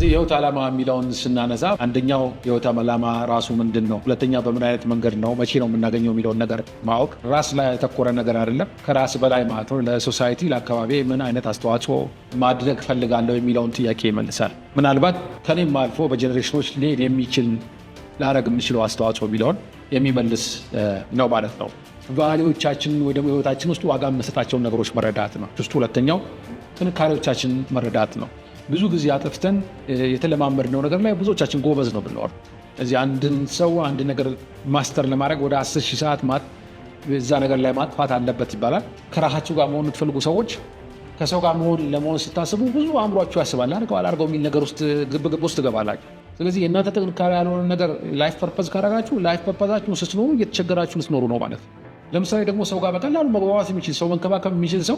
የህይወት ዓላማ የሚለውን ስናነሳ አንደኛው የህይወት ዓላማ ራሱ ምንድን ነው፣ ሁለተኛ በምን አይነት መንገድ ነው፣ መቼ ነው የምናገኘው የሚለውን ነገር ማወቅ ራስ ላይ ያተኮረ ነገር አይደለም፣ ከራስ በላይ ማለት ነው። ለ society፣ ለአካባቢ ምን አይነት አስተዋጽኦ ማድረግ ፈልጋለሁ የሚለውን ጥያቄ ይመልሳል። ምናልባት ከኔም አልፎ በ generation ኦች ሊሄድ የሚችል ላረግ የምችለው አስተዋጽኦ የሚለውን የሚመልስ ነው ማለት ነው። Value ዎቻችን ወይ ደግሞ ህይወታችን ውስጥ ዋጋ የምንሰጣቸውን ነገሮች መረዳት ነው። ውስጥ ሁለተኛው ጥንካሬዎቻችን መረዳት ነው። ብዙ ጊዜ አጥፍተን የተለማመድነው ነገር ላይ ብዙዎቻችን ጎበዝ ነው ብለዋል። እዚህ አንድን ሰው አንድ ነገር master ለማድረግ ወደ 10,000 ሰዓት እዛ ነገር ላይ ማጥፋት አለበት ይባላል። ከራሳችሁ ጋር መሆን የምትፈልጉ ሰዎች ከሰው ጋር መሆን ለመሆን ስታስቡ ብዙ አእምሯችሁ ያስባል። አድርገው አላድርገው የሚል ነገር ውስጥ ግብግብ ውስጥ ትገባላችሁ። ስለዚህ የእናንተ ጥንካሬ ያልሆነ ነገር life purpose ካረጋችሁ life purpose ኣችሁ ስትኖሩ እየተቸገራችሁ ልትኖሩ ነው ማለት ነው። ለምሳሌ ደግሞ ሰው ጋር በቀላሉ መግባባት የሚችል ሰው፣ መንከባከብ የሚችል ሰው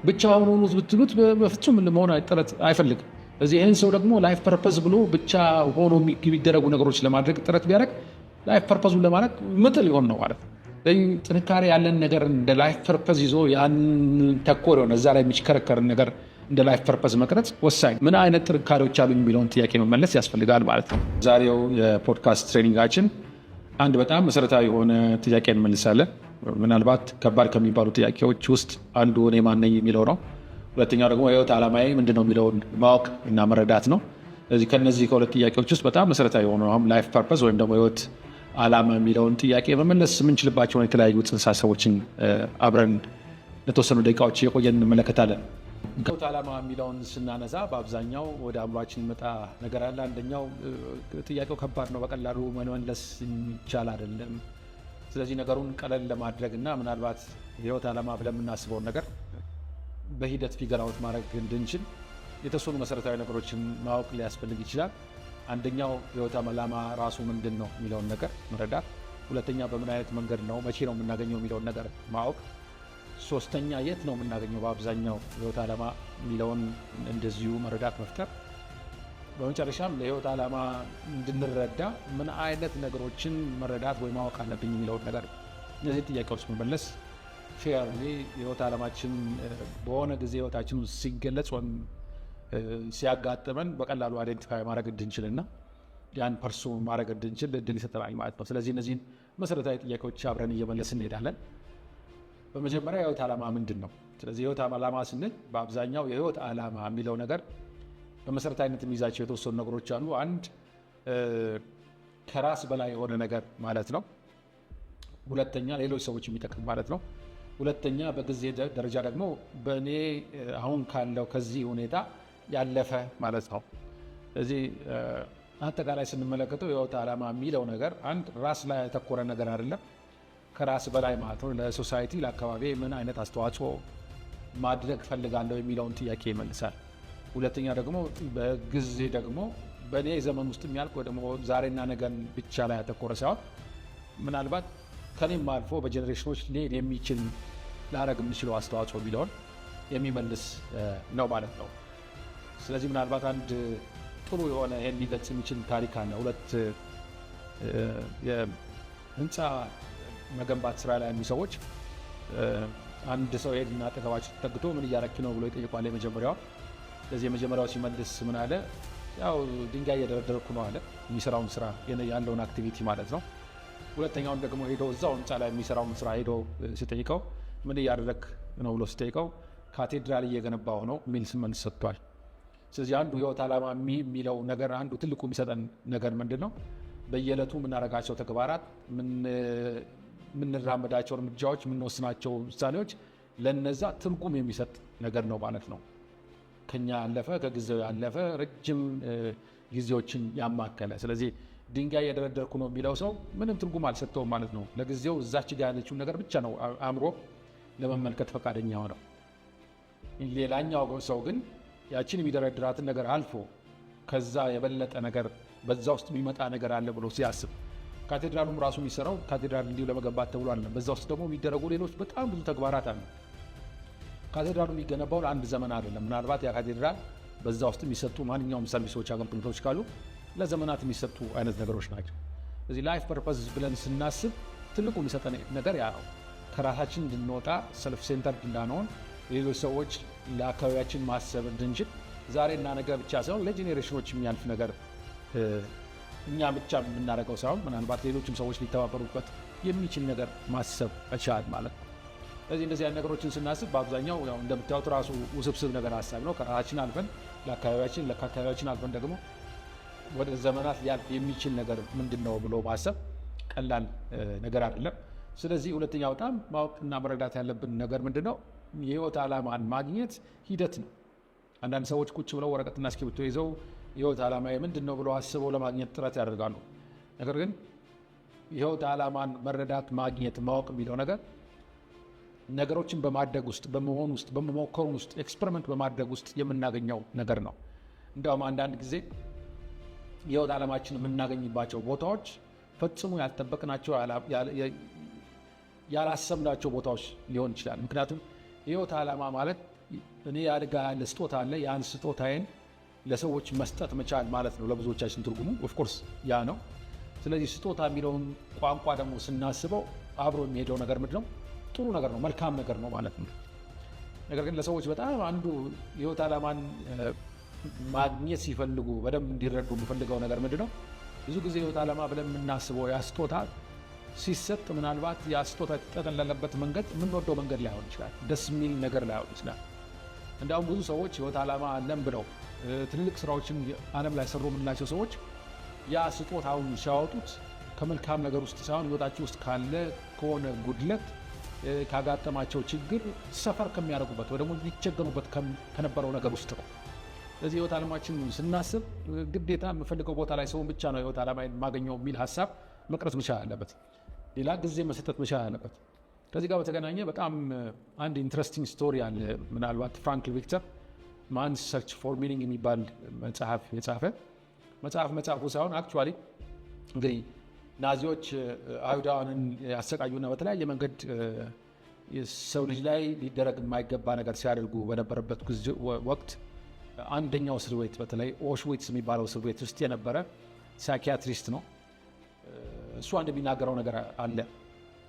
ብቻውን ሁኑ ብትሉት በፍጹም መሆን ጥረት አይፈልግም። ስለዚህ ይህን ሰው ደግሞ life purpose ብሎ ብቻ ሆኖ የሚደረጉ ነገሮች ለማድረግ ጥረት ቢያደርግ life purpose ኡን ለማድረግ ምጥ ሊሆን ነው ማለት ነው። ጥንካሬ ያለን ነገር እንደ life purpose ይዞ ያን ተኮር የሆነ እዛ ላይ የሚሽከረከርን ነገር እንደ life purpose መቅረጽ ወሳኝ። ምን አይነት ጥንካሬዎች አሉ የሚለውን ጥያቄ መመለስ ያስፈልጋል ማለት ነው። ዛሬው የ podcast training ኣችን አንድ በጣም መሰረታዊ የሆነ ጥያቄ እንመልሳለን። ምናልባት ከባድ ከሚባሉ ጥያቄዎች ውስጥ አንዱ እኔ ማን ነኝ የሚለው ነው። ሁለተኛው ደግሞ የህይወት ዓላማዬ ምንድን ነው የሚለውን ማወቅ እና መረዳት ነው። ስለዚህ ከነዚህ ከሁለት ጥያቄዎች ውስጥ በጣም መሰረታዊ የሆነ አሁን life purpose ወይም ደግሞ የህይወት ዓላማ የሚለውን ጥያቄ መመለስ የምንችልባቸውን የተለያዩ ጽንሰ ሀሳቦችን አብረን ለተወሰኑ ደቂቃዎች የቆየን እንመለከታለን። ህይወት ዓላማ የሚለውን ስናነሳ በአብዛኛው ወደ አእምሯችን የሚመጣ ነገር አለ። አንደኛው ጥያቄው ከባድ ነው፣ በቀላሉ መመለስ የሚቻል አይደለም። ስለዚህ ነገሩን ቀለል ለማድረግ እና ምናልባት የህይወት ዓላማ ብለን የምናስበውን ነገር በሂደት figure out ማድረግ እንድንችል የተወሰኑ መሰረታዊ ነገሮችን ማወቅ ሊያስፈልግ ይችላል። አንደኛው የህይወት ዓላማ ራሱ ምንድን ነው የሚለውን ነገር መረዳት፣ ሁለተኛ በምን አይነት መንገድ ነው፣ መቼ ነው የምናገኘው የሚለውን ነገር ማወቅ፣ ሶስተኛ የት ነው የምናገኘው በአብዛኛው የህይወት ዓላማ የሚለውን እንደዚሁ መረዳት መፍጠር፣ በመጨረሻም ለህይወት ዓላማ እንድንረዳ ምን አይነት ነገሮችን መረዳት ወይ ማወቅ አለብኝ የሚለውን ነገር፣ እነዚህ ጥያቄዎች መመለስ fairly የህይወት ዓላማችን በሆነ ጊዜ ህይወታችን ሲገለጽ ወይም ሲያጋጥመን በቀላሉ identify ማድረግ እንድንችልና ያን pursue ማድረግ እንድንችል እድል ይሰጠናል ማለት ነው። ስለዚህ እነዚህን መሰረታዊ ጥያቄዎች አብረን እየመለስን እንሄዳለን። በመጀመሪያ የህይወት ዓላማ ምንድን ነው? ስለዚህ የህይወት ዓላማ ስንል በአብዛኛው የህይወት ዓላማ የሚለው ነገር በመሰረታዊነት የሚይዛቸው የተወሰኑ ነገሮች አሉ። አንድ ከራስ በላይ የሆነ ነገር ማለት ነው። ሁለተኛ ሌሎች ሰዎች የሚጠቅም ማለት ነው። ሁለተኛ በጊዜ ደረጃ ደግሞ በእኔ አሁን ካለው ከዚህ ሁኔታ ያለፈ ማለት ነው። ስለዚህ አጠቃላይ ስንመለከተው የህይወት ዓላማ የሚለው ነገር አንድ ራስ ላይ ያተኮረ ነገር አይደለም፣ ከራስ በላይ ማለት ነው። ለ society፣ ለአካባቢ ምን አይነት አስተዋጽኦ ማድረግ ፈልጋለሁ የሚለውን ጥያቄ ይመልሳል። ሁለተኛ ደግሞ በጊዜ ደግሞ በእኔ ዘመን ውስጥ የሚያልቅ ወይ ደግሞ ዛሬና ነገን ብቻ ላይ ያተኮረ ሳይሆን ምናልባት ከኔም አልፎ በ generation ኦች ሊሄድ የሚችል ላረግ የምችለው አስተዋጽኦ የሚለውን የሚመልስ ነው ማለት ነው። ስለዚህ ምናልባት አንድ ጥሩ የሆነ ይሄን ሊገልጽ የሚችል ታሪክ አለ። ሁለት የህንፃ መገንባት ስራ ላይ ያሉ ሰዎች አንድ ሰው ሄድና አጠገባቸው ተጠግቶ ምን እያረክ ነው ብሎ ይጠይቋል የመጀመሪያው። ስለዚህ የመጀመሪያው ሲመልስ ምን አለ? ያው ድንጋይ እየደረደርኩ ነው አለ። የሚሰራውን ስራ ያለውን activity ማለት ነው። ሁለተኛውን ደግሞ ሄዶ እዛው ህንፃ ላይ የሚሰራውን ስራ ሄዶ ሲጠይቀው ምን እያደረግ ነው ብሎ ሲጠይቀው ካቴድራል እየገነባሁ ነው የሚል መልስ ሰጥቷል። ስለዚህ አንዱ ህይወት ዓላማ የሚለው ነገር አንዱ ትልቁ የሚሰጠን ነገር ምንድን ነው? በየዕለቱ የምናደርጋቸው ተግባራት፣ የምንራመዳቸው እርምጃዎች፣ የምንወስናቸው ውሳኔዎች ለነዛ ትርጉም የሚሰጥ ነገር ነው ማለት ነው። ከኛ ያለፈ፣ ከጊዜው ያለፈ፣ ረጅም ጊዜዎችን ያማከለ። ስለዚህ ድንጋይ የደረደርኩ ነው የሚለው ሰው ምንም ትርጉም አልሰጠውም ማለት ነው። ለጊዜው እዛች ጋ ያለችውን ነገር ብቻ ነው አእምሮ ለመመልከት ፈቃደኛ ሆነው። ሌላኛው ሰው ግን ያችን የሚደረድራትን ነገር አልፎ ከዛ የበለጠ ነገር በዛ ውስጥ የሚመጣ ነገር አለ ብሎ ሲያስብ፣ ካቴድራሉም ራሱ የሚሰራው ካቴድራል እንዲሁ ለመገንባት ተብሎ አይደለም። በዛ ውስጥ ደግሞ የሚደረጉ ሌሎች በጣም ብዙ ተግባራት አሉ። ካቴድራሉ የሚገነባው ለአንድ ዘመን አይደለም። ምናልባት ያ ካቴድራል በዛ ውስጥ የሚሰጡ ማንኛውም service ኦች፣ አገልግሎቶች ካሉ ለዘመናት የሚሰጡ አይነት ነገሮች ናቸው። ስለዚህ life purpose ብለን ስናስብ ትልቁ የሚሰጠን ነገር ያ ነው። ከራሳችን እንድንወጣ፣ self centered እንዳንሆን፣ ሌሎች ሰዎች ለአካባቢያችን ማሰብ እንድንችል፣ ዛሬና ነገ ብቻ ሳይሆን ለ generation ኖች የሚያልፍ ነገር፣ እኛ ብቻ የምናደርገው ሳይሆን ምናልባት ሌሎችም ሰዎች ሊተባበሩበት የሚችል ነገር ማሰብ መቻል ማለት ነው። ስለዚህ እንደዚህ አይነት ነገሮችን ስናስብ በአብዛኛው ያው እንደምታዩት ራሱ ውስብስብ ነገር ሀሳብ ነው። ከራሳችን አልፈን ለአካባቢያችን፣ ከአካባቢያችን አልፈን ደግሞ ወደ ዘመናት ሊያልፍ የሚችል ነገር ምንድን ነው ብሎ ማሰብ ቀላል ነገር አይደለም። ስለዚህ ሁለተኛው በጣም ማወቅና መረዳት ያለብን ነገር ምንድን ነው? የህይወት ዓላማን ማግኘት ሂደት ነው። አንዳንድ ሰዎች ቁጭ ብለው ወረቀትና እስክሪብቶ ይዘው የህይወት ዓላማ ምንድን ነው ብለው አስበው ለማግኘት ጥረት ያደርጋሉ። ነገር ግን የህይወት ዓላማን መረዳት፣ ማግኘት፣ ማወቅ የሚለው ነገር ነገሮችን በማድረግ ውስጥ፣ በመሆን ውስጥ፣ በመሞከሩ ውስጥ፣ experiment በማድረግ ውስጥ የምናገኘው ነገር ነው። እንዲያውም አንዳንድ ጊዜ የህይወት ዓላማችን የምናገኝባቸው ቦታዎች ፈጽሞ ያልጠበቅናቸው፣ ያላሰብናቸው ቦታዎች ሊሆን ይችላል። ምክንያቱም የህይወት ዓላማ ማለት እኔ ያድጋ ያለ ስጦታ አለ፣ ያን ስጦታዬን ለሰዎች መስጠት መቻል ማለት ነው። ለብዙዎቻችን ትርጉሙ of course ያ ነው። ስለዚህ ስጦታ የሚለውን ቋንቋ ደግሞ ስናስበው አብሮ የሚሄደው ነገር ምንድን ነው? ጥሩ ነገር ነው፣ መልካም ነገር ነው ማለት ነው። ነገር ግን ለሰዎች በጣም አንዱ የህይወት ዓላማን ማግኘት ሲፈልጉ በደንብ እንዲረዱ የምፈልገው ነገር ምንድን ነው? ብዙ ጊዜ የህይወት ዓላማ ብለን የምናስበው ያ ስጦታ ሲሰጥ ምናልባት ያ ስጦታ የተጠቀለለበት መንገድ የምንወደው መንገድ ላይሆን ይችላል። ደስ የሚል ነገር ላይሆን ይችላል። እንዲያውም ብዙ ሰዎች ህይወት ዓላማ አለን ብለው ትልልቅ ስራዎችን ዓለም ላይ ሰሩ የምንላቸው ሰዎች ያ ስጦታውን ሲያወጡት ከመልካም ነገር ውስጥ ሳይሆን ህይወታቸው ውስጥ ካለ ከሆነ ጉድለት፣ ካጋጠማቸው ችግር፣ suffer ከሚያደርጉበት ወይ ደግሞ ሊቸገሩበት ከነበረው ነገር ውስጥ ነው። ስለዚህ ህይወት ዓላማችን ስናስብ ግዴታ የምፈልገው ቦታ ላይ ሰውን ብቻ ነው ህይወት ዓላማ የማገኘው የሚል ሀሳብ መቅረት መቻል አለበት። ሌላ ጊዜ መሰጠት መቻል አለበት። ከዚህ ጋር በተገናኘ በጣም አንድ interesting story አለ። ምናልባት ፍራንክል ቪክተር Man's Search for Meaning የሚባል መጽሐፍ የጻፈ፣ መጽሐፉ ሳይሆን actually እንግዲህ ናዚዎች አይሁዳውያንን ያሰቃዩና በተለያየ መንገድ ሰው ልጅ ላይ ሊደረግ የማይገባ ነገር ሲያደርጉ በነበረበት ጊዜ ወቅት አንደኛው እስር ቤት፣ በተለይ ኦሽዊትስ የሚባለው እስር ቤት ውስጥ የነበረ psychiatrist ነው። እሱ አንድ የሚናገረው ነገር አለ።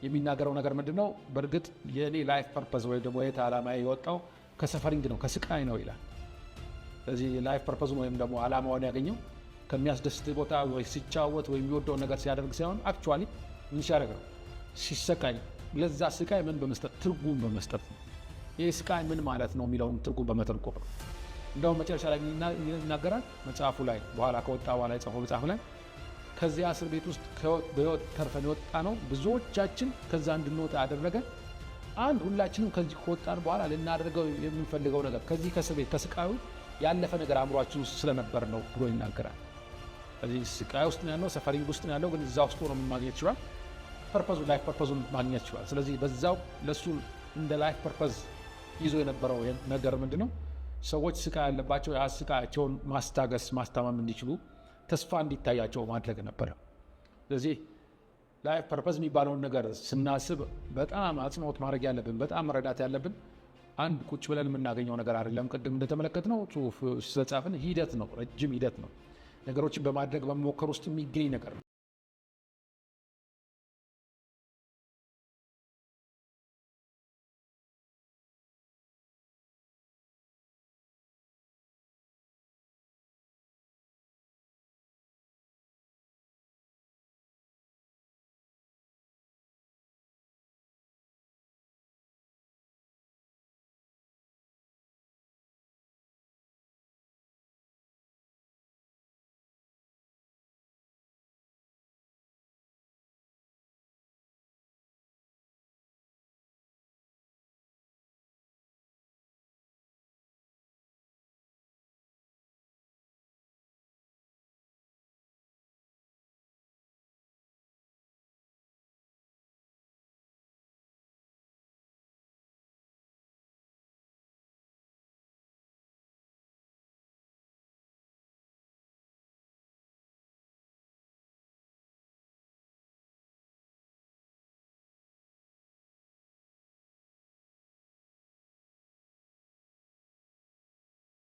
የሚናገረው ነገር ምንድን ነው? በእርግጥ የእኔ life purpose ወይም ደግሞ የህይወት ዓላማ የወጣው ከ suffering ነው፣ ከስቃይ ነው ይላል። ስለዚህ life purpose ኡን ወይም ደግሞ ዓላማውን ያገኘው ከሚያስደስት ቦታ ወይ ሲጫወት ወይ የሚወደውን ነገር ሲያደርግ ሳይሆን actually ምን ሲያደርግ ነው? ሲሰቃይ። ለዛ ስቃይ ምን በመስጠት? ትርጉም በመስጠት ነው። ይህ ስቃይ ምን ማለት ነው የሚለውን ትርጉም በመተርጎም ነው። እንደውም መጨረሻ ላይ ይናገራል መጽሐፉ ላይ፣ በኋላ ከወጣ በኋላ የጻፈው መጽሐፍ ላይ፣ ከዚያ እስር ቤት ውስጥ በህይወት ተርፈን የወጣነው ብዙዎቻችን፣ ከዛ እንድንወጣ ያደረገ አንድ ሁላችንም ከዚህ ከወጣን በኋላ ልናደርገው የምንፈልገው ነገር ከዚህ ከእስር ቤት ከስቃዩ ያለፈ ነገር አእምሯችን ውስጥ ስለነበር ነው ብሎ ይናገራል። ስለዚህ ስቃይ ውስጥ ነው ያለው፣ suffering ውስጥ ነው ያለው፣ ግን እዛ ውስጥ ሆኖ ማግኘት ችሏል። purpose ኡ life purpose ኡን ማግኘት ችሏል። ስለዚህ በዛው ለሱ እንደ life purpose ይዞ የነበረው ነገር ምንድን ነው? ሰዎች ስቃይ ያለባቸው ያ ስቃያቸውን ማስታገስ፣ ማስታመም እንዲችሉ፣ ተስፋ እንዲታያቸው ማድረግ ነበረ። ስለዚህ life purpose የሚባለውን ነገር ስናስብ በጣም አጽንኦት ማድረግ ያለብን፣ በጣም መረዳት ያለብን አንድ ቁጭ ብለን የምናገኘው ነገር አይደለም። ቅድም እንደተመለከትነው ጽሁፍ ስለጻፍን ሂደት ነው፣ ረጅም ሂደት ነው። ነገሮችን በማድረግ በመሞከር ውስጥ የሚገኝ ነገር ነው።